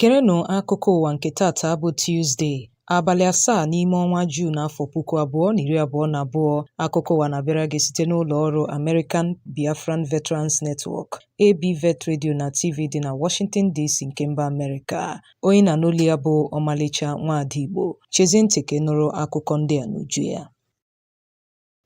Gerenụ akụkọ ụwa nke tata bụ Tuzdee, abalị 7 n'ime ọnwa Juun, afọ 2022. Akụkọ ụwa na-abịara gị site n'ụlọ ọrụ American Biafran Veterans Network, ABVET Radio na TV dị na Washington DC nke mba Amerịka. Onye na-anụ olu ya bụ Ọmalịcha Nwaada Igbo. Chezie ntị ka ị nụrụ akụkọ ndị a n'uju ya.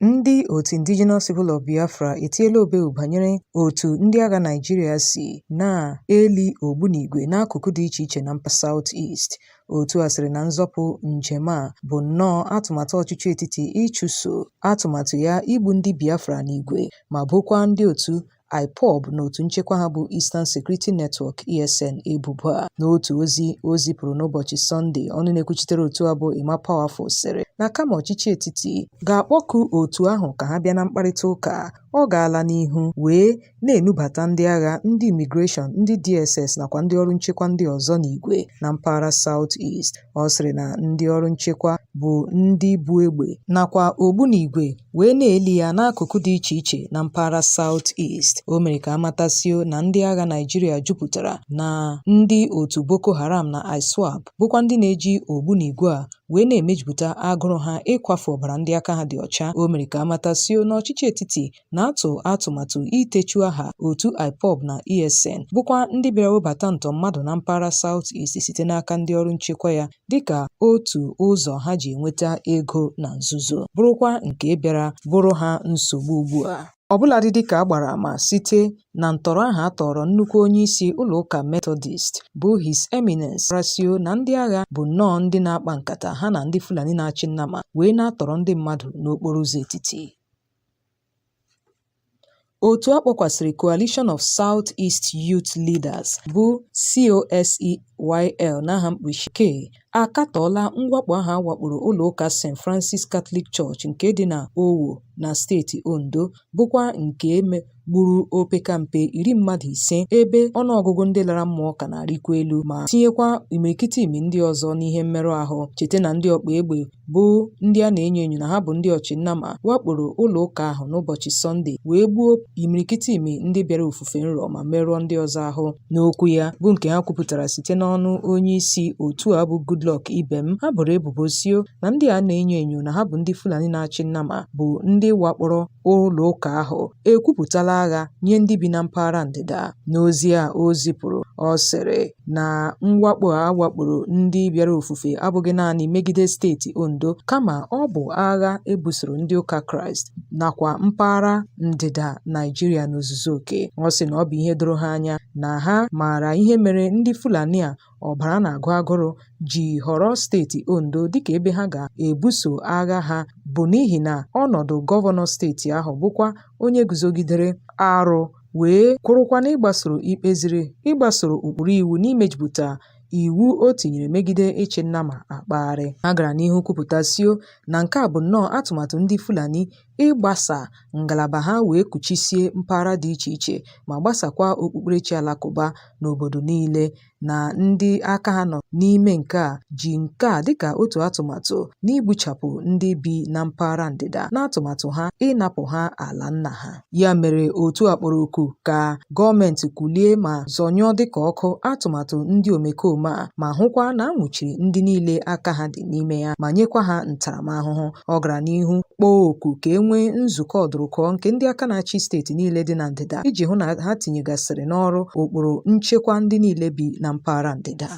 Ndị otu Indigenous People of Biafra etiela obeu banyere otu ndị agha Naịjirịa si na-eli ogbunigwe n'akụkụ dị iche iche na mpa South East. Otu a sịrị na nzọpụ njem a bụ nnọọ atụmatụ ọchịchị etiti ịchụso atụmatụ ya igbu ndị Biafra n'igwe ma bokwa ndị otu IPOB na otu nchekwa ha bụ Eastern Security Network, ESN, ebubo a. N'otu ozi o zipụrụ n'ụbọchị Sọnde, ọnụ na-ekwuchitere otu a bụ Emma Powerful sịrị na kama ọchịchị etiti ga-akpọku otu ahụ ka ha bịa na mkparịta ụka, ọ gaala n'ihu wee na-enubata ndị agha, ndị immigration, ndị DSS nakwa ndị ọrụ nchekwa ndị ọzọ n'igwe na mpaghara South East. Ọ sịrị na ndị ọrụ nchekwa bụ ndị bu egbe nakwa ogbunigwe wee na-eli ya n'akụkụ dị iche iche na mpaghara South East. O mere ka amatasio na ndị agha Naịjirịa jupụtara na ndị otu Boko Haram na ISWAP, bụkwa ndị na-eji ogbunigwe a wee na-emejupụta agụrụ ha ịkwafu ọbara ndị aka ha dị ọcha. O mere ka amatasio na ọchịchị etiti na-atụ atụmatụ itechu aha otu IPOB na ESN, bụkwa ndị bịara webata ntọ mmadụ na mpaghara South East site n'aka ndị ọrụ nchekwa ya, dịka otu ụzọ ha ji enweta ego na nzuzo, bụrụkwa nke bịara bụrụ ha nsogbu ugbu a, ọbụladị dịka a gbara àmà site na ntọrọ ahụ a tọrọ nnukwu onyeisi ụlọụka Methodist bụ His Eminence Rasio, na ndị agha bụ nnọọ ndị na-akpa nkata ha na ndị Fulani na-achị nnama wee na-atọrọ ndị mmadụ n'okporo ụzọ etiti. Otu a kpọkwasịrị Coalition of South East Youth Leaders, bụ COSEYL n'aha mkpuchi K, akatọọla mwakpo ahụ a wakporo ụlọụka St. Francis Catholic Church nke dị na Owo na steeti Ondo, bụkwa nke gburu opekampe 15, ebe ọnụọgụgụ ndị lara mmụọ ka na-arịkwa elu, ma tinyekwa imirikiti imi ndị ọzọ n'ihe mmerụ ahụ. Cheta na ndị ọkpa egbe, bụ ndị a na-enyo enyo na ha bụ ndị ọchịnnama, wakporo ụlọ ụka ahụ n'ụbọchị Sọnde wee gbuo imirikiti imi ndị bịara ofufe nrọ ma merụọ ndị ọzọ ahụ. N'okwu ya, bụ nke ha kwupụtara site n'ọnụ onye isi otu a bụ Goodluck Ibem, ha boro ebubo sio na ndị a na-enyo enyo na ha bụ ndị Fulani na-achị nnama bụ ndị wakporo ụlọ ụka ahụ ekwupụtala agha nye ndị bi na mpaghara ndịda. N'ozi a o zipụrụ, ọ sịrị na mwakpo a wakporo ndị bịara ofufe abụghị naanị megide steeti Ondo, kama ọ bụ agha ebusoro ndị ụka Kraịst nakwa mpaghara ndịda Naịjirịa n'ozuzu oke. Ọ sị na ọ bụ ihe doro ha anya na ha maara ihe mere ndị Fulani a ọbara na-agụ agụrụ ji họrọ steeti Ondo dịka ebe ha ga-ebuso agha ha bụ n'ihi na ọnọdụ gọvanọ steeti ahụ, bụkwa onye guzogidere arụ wee kwụrụkwa n'ịgbasoro ikpe ziri, ịgbasoro ụkpụrụ iwu n'imejupụta iwu o tinyere megide ịchị nnama akpagharị. Ha gara n'ihu kwupụtasio na nke a bụ nnọọ atụmatụ ndị Fulani ịgbasa ngalaba ha wee kuchisie mpaghara dị iche iche ma gbasakwa okpukperechi alakụba n'obodo niile, na ndị aka ha nọ n'ime nke a ji nke a dịka otu atụmatụ n'igbuchapụ ndị bi na mpaghara ndịda n'atụmatụ ha ịnapụ ha ala nna ha. Ya mere otu a kpọrọ oku ka gọọmenti kulie ma zọnyụọ dịka ọkụ atụmatụ ndị omekome a, ma hụkwa na a nwụchiri ndị niile aka ha dị n'ime ya ma nyekwa ha ntaramahụhụ. Ọ gara n'ihu kpọọ oku ka e nwee nzukọ ọdụrụkụọ nke ndị aka na-achị steeti niile dị na ndịda iji hụ na ha tinyegasịrị n'ọrụ ụkpụrụ nchekwa ndị niile bi na mpaghara ndịda.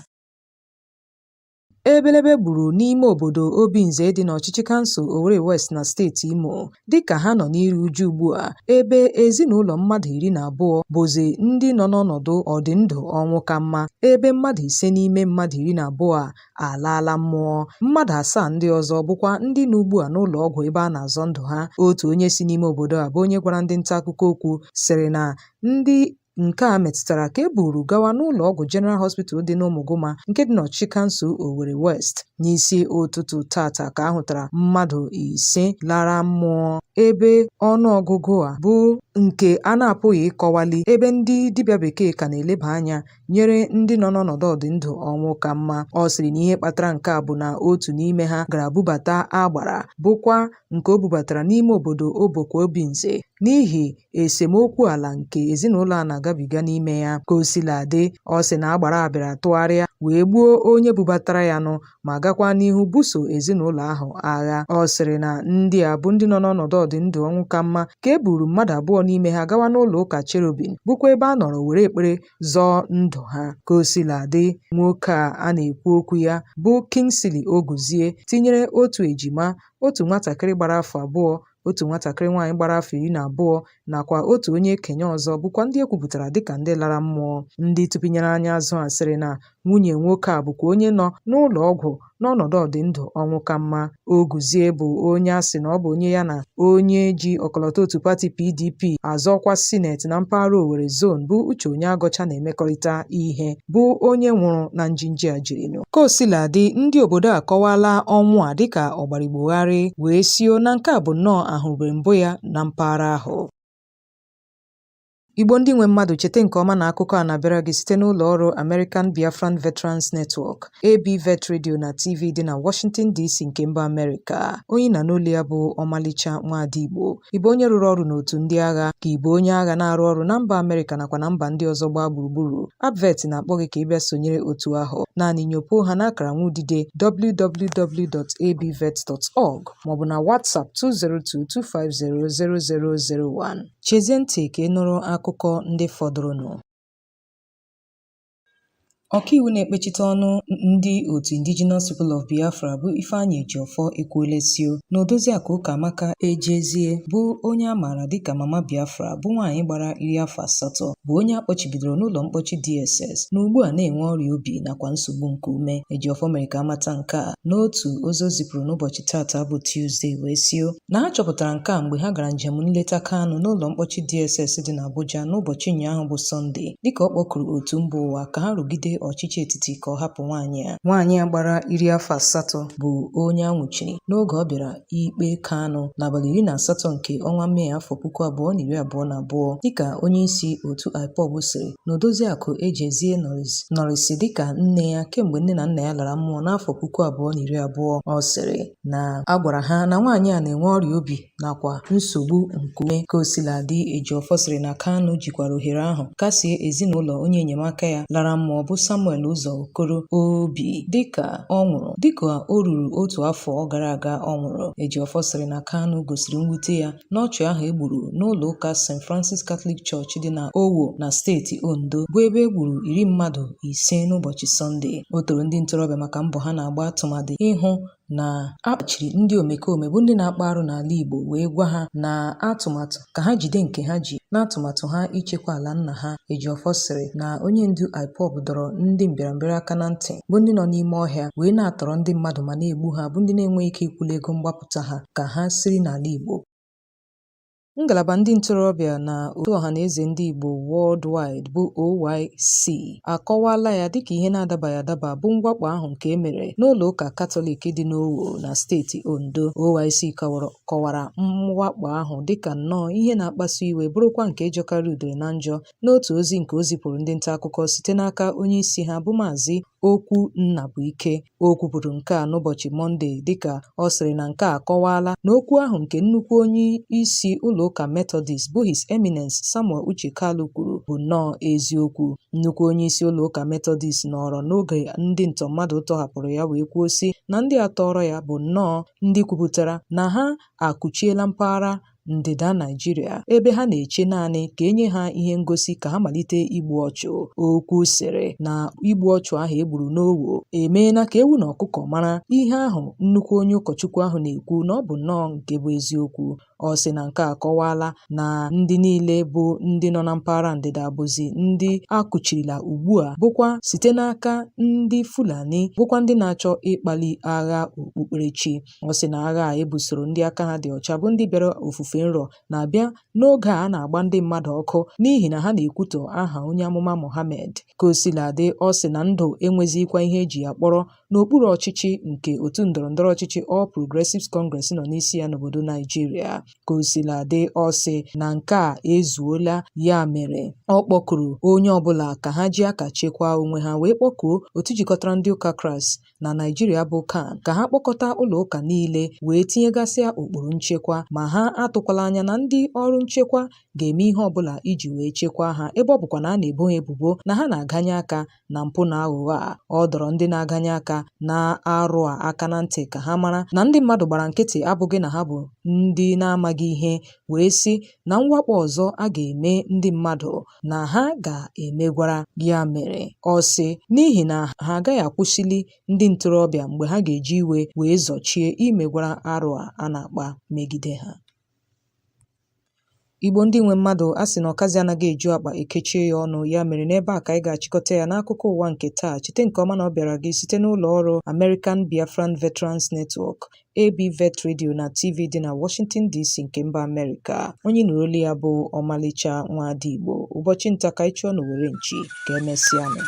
Ebelebe gburu n'ime obodo Obinze dị n'ọchịchị kansụl Owerri West na steeti Imo, dịka ha nọ n'iru uju ugbu a, ebe ezinụlọ mmadụ 12 bụzi ndị nọ n'ọnọdụ ọdịndụ ọnwụ ka mma, ebe mmadụ 5 n'ime mmadụ 12 a alaala mmụọ, mmadụ 7 ndị ọzọ bụkwa ndị nọ ugbu a n'ụlọ ọgwụ ebe a na-azọ ndụ ha. Otu onye si n'ime obodo a, bụ onye gwara ndị nta akụkọ okwu, sịrị na ndị nke a metụtara ka e buru gawa n'ụlọ ọgwụ General Hospital dị n'Ụmụgụma nke dị n'ọchịchị kansụl Owerri West. N'isi ụtụtụ tata ka a hụtara mmadụ 5 lara mmụọ, ebe ọnụọgụgụ a bụ nke a na-apụghị ịkọwali, ebe ndị dibịa bekee ka na-eleba anya nyere ndị nọ n'ọnọdụ ọdịndụ ọnwụ ka mma. Ọ sịrị na ihe kpatara nke a bụ na otu n'ime ha gara bubata agbara, bụkwa nke o bubatara n'ime obodo Obokwe Obinze. N'ihi esemokwu ala nke ezinụlọ a na-agabiga n'ime ya. Ka o sila dị, ọ sị na agbara bịara tụgharịa wee gbuo onye bubatara ya nụ ma gakwa n'ihu buso ezinụlọ ahụ agha. Ọ sịrị na ndị a bụ ndị nọ n'ọnọdụ ọdịndụ ọnwụ ka mma ka e buru mmadụ abụọ n'ime ha gawa n'ụlọ ụka Cherubim, bụkwa ebe a nọrọ were ekpere zọọ ndụ ha. Ka o sila dị, nwoke a a na-ekwu okwu ya bụ Kingsley Oguzie tinyere otu ejima, otu nwatakịrị gbara afọ 2, otu nwatakịrị nwaanyị gbara afọ 12 nakwa otu onye okenye ọzọ bụkwa ndị e kwupụtara dịka ndị lara mmụọ. Ndị tụpịnyere anya azụ a sịrị na nwunye nwoke a bụkwa onye nọ n'ụlọ ọgwụ n'ọnọdụ ọdịndụ ọnwụ ka mma. Oguzie bụ onye a sị na ọ bụ onye ya na onye ji ọkọlọtọ otu pati PDP azọ ọkwa sineti na mpaghara Owerri Zone bụ Uche Onyeagọcha na-emekọrịta ihe, bụ onye nwụrụ na njinji a jirinụ. Ka o sila dị, ndị obodo akọwaala ọnwụ a dịka ọgbarigbogharị wee sio na nke a bụ nnọọ ahụbe mbụ ya na mpaghara ahụ. Igbo ndị nwe mmadụ, cheta nke ọma na akụkọ a na-abịara gị site n'ụlọ ọrụ American Biafran Veterans Network, ABVET Radio na TV dị na Washington DC nke mba Amerịka. Onye na n'olu ya bụ Ọmalịcha Nwaada Igbo. Ị bụ onye rụrụ ọrụ n'otu ndị agha, ka ị bụ onye agha na-arụ ọrụ na mba Amerịka nakwa na mba ndị ọzọ gbaa gburugburu? ABVET na-akpọ gị ka ị bịa sonyere otu ahụ. Naanị nyopoo ha n'akara nwudide www.abvet.org maọbụ na WhatsApp 202-250-0001. Chezie ntị ka ị nụrụ akụkọ ndị fọdụrụnụ. Ọkaiwu na-ekpechite ọnụ ndị otu Indigenous People of Biafra bụ Ifeanyi Ejiofor ekwuola sio na Odoziakụ Ụkamaka Ejezie, bụ onye a maara dịka Mama Biafra, bụ nwaanyị gbara 80, bụ onye a kpọchibidoro n'ụlọ mkpọchi DSS na ugbu a na-enwe ọrịa obi nakwa nsogbu nke ume. Ejiofor mere ka a mata nke a n'otu ozi o zipụrụ n'ụbọchị tata bụ Tuzdee wee sio na ha chọpụtara nke a mgbe ha gara njem nleta Kanu n'ụlọ mkpọchi DSS dị n'Abuja n'ụbọchị ụnyaahụ bụ Sọnde, dịka ọ kpọkuru otu mba ụwa ka ha rụgide ọchịchị etiti ka ọ hapụ nwaanyị a. Nwaanyị a gbara 80 bụ onye a nwụchiri n'oge ọ bịara ikpe Kanu n'abalị 18 nke ọnwa Mee afọ 2022, dịka onye isi otu IPOB sịrị na Odoziakụ Ejezie nọrịsị dịka nne ya kemgbe nne na nna ya lara mmụọ n'afọ 2020. Ọ sịrị na a gwara ha na nwaanyị a na-enwe ọrịa obi nakwa nsogbu nke ume. Ka o sila dị, Ejiofor sịrị na Kanu jikwara ohere ahụ kasie ezinụlọ onye enyemaka ya lara mmụọ bụ Samuel Ụzọ Okoro obi dịka ọ nwụrụ dịka o ruru otu afọ gara aga ọ nwụrụ. Ejiofor sịrị na Kanu gosiri mwute ya n'ọchụ ahụ e gburu n'ụlọ ụka St. Francis Catholic Church dị na Owo na steeti Ondo, bụ ebe e gburu iri mmadụ 5 n'ụbọchị Sọnde. O toro ndị ntorobịa maka mbọ ha na-agba, tụmadị ịhụ na a kpachiri ndị omekome bụ ndị na-akpa arụ n'ala Igbo, wee gwa ha na atụmatụ ka ha jide nke ha ji n'atụmatụ ha ichekwa ala nna ha. Ejiofor sịrị na onye ndu IPOB dọrọ ndị mbịarambịa aka na ntị bụ ndị nọ n'ime ọhịa wee na-atọrọ ndị mmadụ ma na-egbu ha, bụ ndị na-enweghị ike ịkwụli ego mgbapụta ha, ka ha siri n'ala Igbo. Ngalaba ndị ntorobịa na otu Ọhanaeze Ndị Igbo Worldwide bụ OYC akọwaala ya dịka ihe na-adabaghị adaba bụ mwakpo ahụ nke e mere n'ụlọ ụka Katọlik dị n'Owo na steeti Ondo. OYC kọwara mwakpo ahụ dịka nnọọ ihe na-akpasu iwe, bụrụkwa nke jọkarịrị udele na njọ. N'otu ozi nke o zipụrụ ndị nta akụkọ site n'aka onye isi ha bụ Maazị Okwu Nnabuike, o kwupụrụ nke a n'ụbọchị Mọnde, dịka ọ sịrị na nke a akọwaala na okwu ahụ nke nnukwu onye isi ụlọụka Methodist bụ His Eminence Samuel Uche Kalu kwuru bụ nnọọ eziokwu. Nnukwu onye isi ụlọụka Methodist nọrọ n'oge ndị ntọ mmadụ tọhapụrụ ya wee kwuo sị na ndị a tọọrọ ya bụ nnọọ ndị kwupụtara na ha akụchiela mpaghara ndịda Naịjirịa ebe ha na-eche naanị ka e nye ha ihe ngosi ka ha malite igbu ọchụ. Okwu sịrị na igbu ọchụ ahụ e gburu n'Owo emeela ka ewu na ọkụkọ mara ihe ahụ nnukwu onye ụkọchukwu ahụ na-ekwu na ọ bụ nnọọ nke bụ eziokwu. Ọ sị na nke a akọwaala na ndị niile bụ ndị nọ na mpaghara ndịda bụzi ndị a kụchirila ugbu a, bụkwa site n'aka ndị Fulani, bụkwa ndị na-achọ ịkpali agha okpukperechi. Ọ sị na agha a e busoro ndị aka ha dị ọcha bụ ndị bịara ofufe nrọ na-abịa n'oge a na-agba ndị mmadụ ọkụ n'ihi na ha na-ekwutọ aha onye amụma Mohammed. Ka o sila dị, ọ sị na ndụ enwezikwa ihe eji ya kpọrọ n'okpuru ọchịchị nke otu ndọrọndọrọ ọchịchị All Progressives Congress nọ n'isi ya n'obodo Naijiria. Ka o sila dị, ọ sị na nke a ezuola, ya mere ọ kpọkuru onye ọbụla ka ha ji aka chekwaa onwe ha, wee kpọkuo otu jikọtara ndị ụka Kraịst na Naịjirịa bụ CAN ka ha kpọkọta ụlọụka niile wee tinyegasịa ụkpụrụ nchekwa, ma ha atụkwala anya na ndị ọrụ nchekwa ga-eme ihe ọbụla iji wee chekwaa ha, ebe ọ bụkwa na a na-ebo ha ebubo na ha na-aganye aka na mpụ na aghụghọ a. Ọ dọrọ ndị na-aganye aka na arụ a aka na ntị ka ha mara na ndị mmadụ gbara nkịtị abụghị na ha bụ ndị na-amaghị ihe, wee sị na mwakpo ọzọ a ga-eme ndị mmadụ na ha ga-emegwara. Ya mere, ọ sị, n'ihi na ha agaghị akwụsịli ndị ntorobịa mgbe ha ga-eji iwe wee zọchie imegwara arụ a a na-akpa megide ha. Igbo ndị nwe mmadụ, a sị na ọkazị anaghị eju akpa ekechie ya ọnụ. Ya mere, n'ebe a ka anyị ga-achịkọta ya n'akụkọ ụwa nke taa. Chete nke ọma na ọ bịara gị site n'ụlọ ọrụ American Biafran Veterans Network, ABVET Radio na TV dị na Washington DC nke mba Amerịka. Onye nụrụ olu ya bụ Ọmalịcha Nwaada Igbo. Ụbọchị nta ka anyị chụọ n'owere nchi. Ka emesịanụ.